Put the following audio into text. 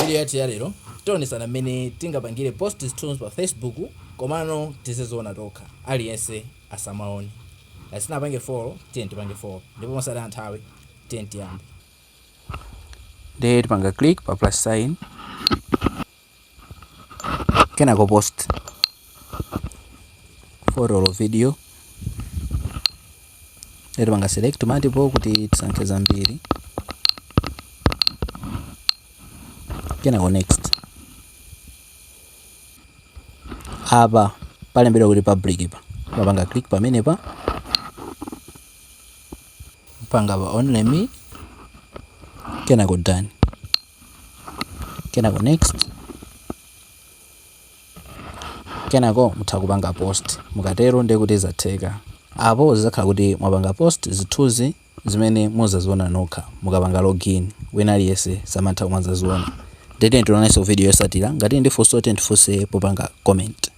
Video yathu ya lero tionesana mmene tingapangire post zithunzi pa Facebook, komano tiziziona tokha, aliyense asamaone. Ngati sitinapange follow, tiye tipange follow, ndipo mosataya nthawi tiye tiyambe. Ndiye tipanga click pa plus sign, kenako post photo or video. Ndiye tipanga select multiple kuti tisankhe zambiri, kenako next. Apa palembedwa kuti public, pa mapanga click pamenepa, panga pa only me, kenako done, kenako next, kenako mutha kupanga post. Mukatero ndiye kuti zatheka. Apo zidzakhala kuti mwapanga post zithunzi zimene muzaziona nokha mukapanga login, wina aliyense samatha kumazaziona. Ndiye tionanenso video yotsatira. Ngati ndi funso, tifunse popanga comment.